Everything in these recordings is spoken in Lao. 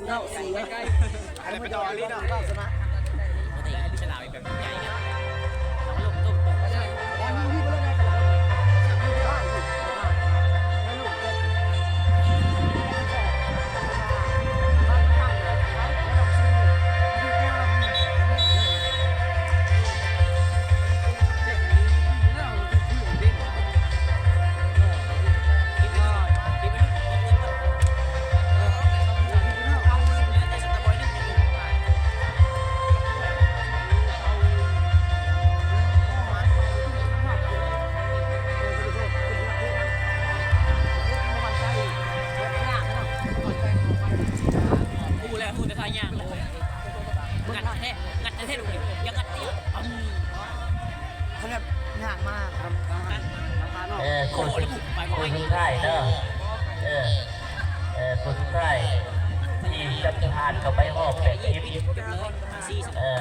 ເນາະ ເສຍ ອັນນີ້ມັນຈະອອກເລີຍເນາະ ເຮົາຊະນະ ບໍ່ໄດ້ສະຫຼາວ ຮູ້ແລ້ວ ຮູ້ແຕ່ທ່າຍ່າງ ງັດແທ້ ງັດແທ້ລູກນີ້ ຢ່າງັດຕິ ອືມ ຂະໜາດຍ່າງມາ ເອີ ຄູ່ສຸດ ຄູ່ສຸດທ້າຍເດີ ເອີ ເອີ ຄູ່ສຸດທ້າຍທີ່ຈະຜ່ານເຂົ້າໄປຮອບແປດສິບ ເອີ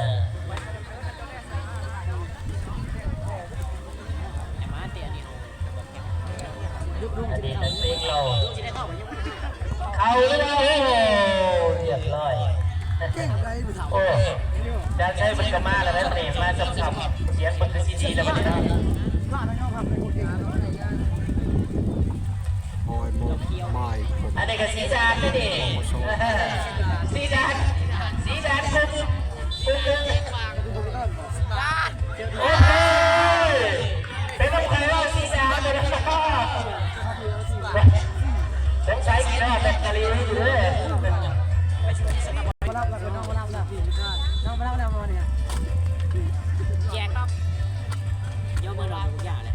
ອັນນີ້ນັກເຕະເຮົາ ເຂົ້າແລ້ວ ໂອ້ ຮຽບຮ້ອຍ ໂອ້ ຈານໄຊເພິ່ນກໍມາແລ້ວ ເຕະມາຊ້ຳໆ ສຽງເພິ່ນຄືຊິດີແລ້ວບັດນີ້ເນາະ ໂອ້ຍ ບໍ່ ໄມ່ ອັນນີ້ກໍສີດານນີ້ ສີດານ ສີດານ ໂອ້ໂຫ ເປັນນຳໃຜວ່າສີດານ ສົງໄສກິນຮອດແບັດເຕີຣີຢູ່ເດີ ແຈກເນາະ ເດີເມືອນອນເປັນຢາແຫຼະ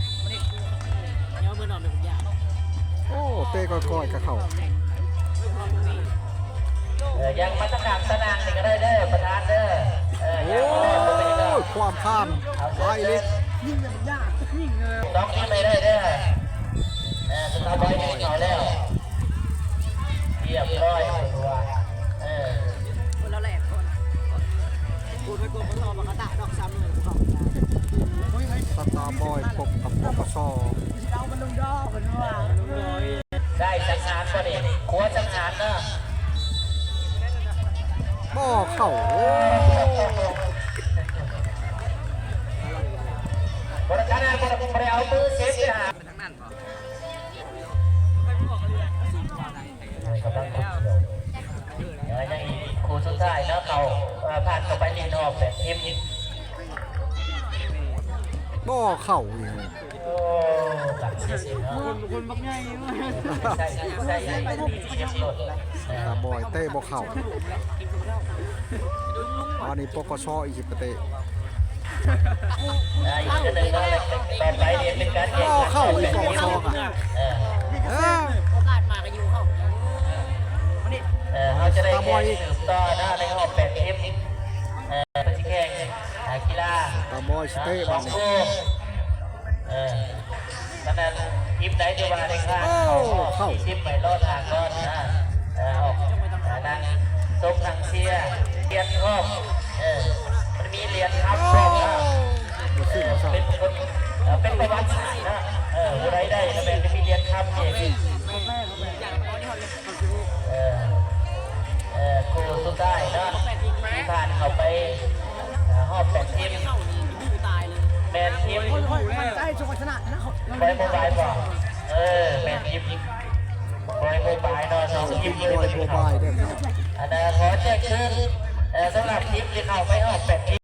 ເດີເມືອນອນເປັນຢາ ໂອ້ ເຕະກ້ອຍໆ ກໍເຂົ້າ ເອີ ຍັງມາທາງຂ້າງສະໜາມນີ້ກໍໄດ້ເດີ ປະທານເດີ ເອີ ໂອ້ຍ ຄວາມຂ້າມ ໄວເລີຍ ຍິງແບບຍາກ ຍິງເລີຍ ຕ້ອງຍິງໄດ້ເດີ ເອີ ສະຕາບອຍຍິງເຂົ້າແລ້ວ ຮຽບຮ້ອຍ ເອີ ຄົນລະແຫຼກຄົນ ກູໄປໂກນບໍ່ຕໍ່ມາກະຕະດອກຊ້ຳເລີຍ ສະຕາບອຍພົບກັບ ປກສ ຊິເອົາມັນລົງດອກເພິ່ນວ່າ ໄດ້ສັງຫານບໍ່ນີ້ ຂົວສັງຫານເນາະ ບໍ່ເຂົ້າ ໂອ້ ບໍ່ໄດ້ ບໍ່ໄດ້ເອົາມືເຊັດເລີຍຫາ ກຳລັງຄຸກເຂ່າ ເອີ ຍັງອີກຄູ່ສຸດທ້າຍເນາະ ເຂົ້າ ເອີ ຜ່ານເຂົ້າໄປຫຼິ້ນຮອບແປດທີມ ບໍ່ເຂົ້າອີກ ໂອ້ ຕັດເສຍເນາະ ຄົນ ຄົນບັກໃຫຍ່ ໃສ່ ໃສ່ ໃສ່ ໃສ່ ຕາບອຍເຕະບໍ່ເຂົ້າ ອັນນີ້ ປກສ ອີກຊິໄປເຕະ ອ່າ ອີກເທື່ອໜຶ່ງເນາະ ຕໍ່ໄປນີ້ເປັນການແຂ່ງຂັນ ບໍ່ເຂົ້າອີກ ປກສ ກະ ເອີ ເອີ ໂອກາດມາກໍຢູ່ເຂົ້າ ເອີ ເຮົາຈະໄດ້ແຂ່ງສືບຕໍ່ເນາະ ໃນຮອບແປດທີມ ເອີ ເພິ່ນຊິແຂ່ງ ອ່າ ກິລາ ຕາບອຍຊິເຕະ ສອງຄູ່ ເອີ ອັນນັ້ນ ທີມໃດທີ່ວ່າໄດ້ຜ່ານເຂົ້າຮອບສີ່ສິບໄປລໍຖ້າກ່ອນນະ ເອີ ອອກ ອັນນັ້ນ ສົມທັງເຊຍ ຫຼຽນທອງ ເອີ ມັນມີຫຼຽນຄຳພ້ອມນະ ເອີ ເປັນຄົນ ເອີ ເປັນປະຫວັດສາດນະ ເອີ ຜູ້ໃດໄດ້ລະແມ່ນຈະມີຫຼຽນຄຳອີກ ເອີ ເອີ ຄູ່ສຸດທ້າຍເນາະ ທີ່ຜ່ານເຂົ້າໄປ ເອີ ຮອບແປດທີມ ແມ່ນທີມ ບອຍໂມບາຍບໍ? ເອີ ແມ່ນທີມ ບອຍໂມບາຍເນາະ ສອງທີມ ບອຍໂມບາຍເດີ ອັນນະ ຂໍແຈ້ງເຊີນ ເອີ ສຳລັບທີມທີ່ເຂົ້າໄປຮອບແປດທີມ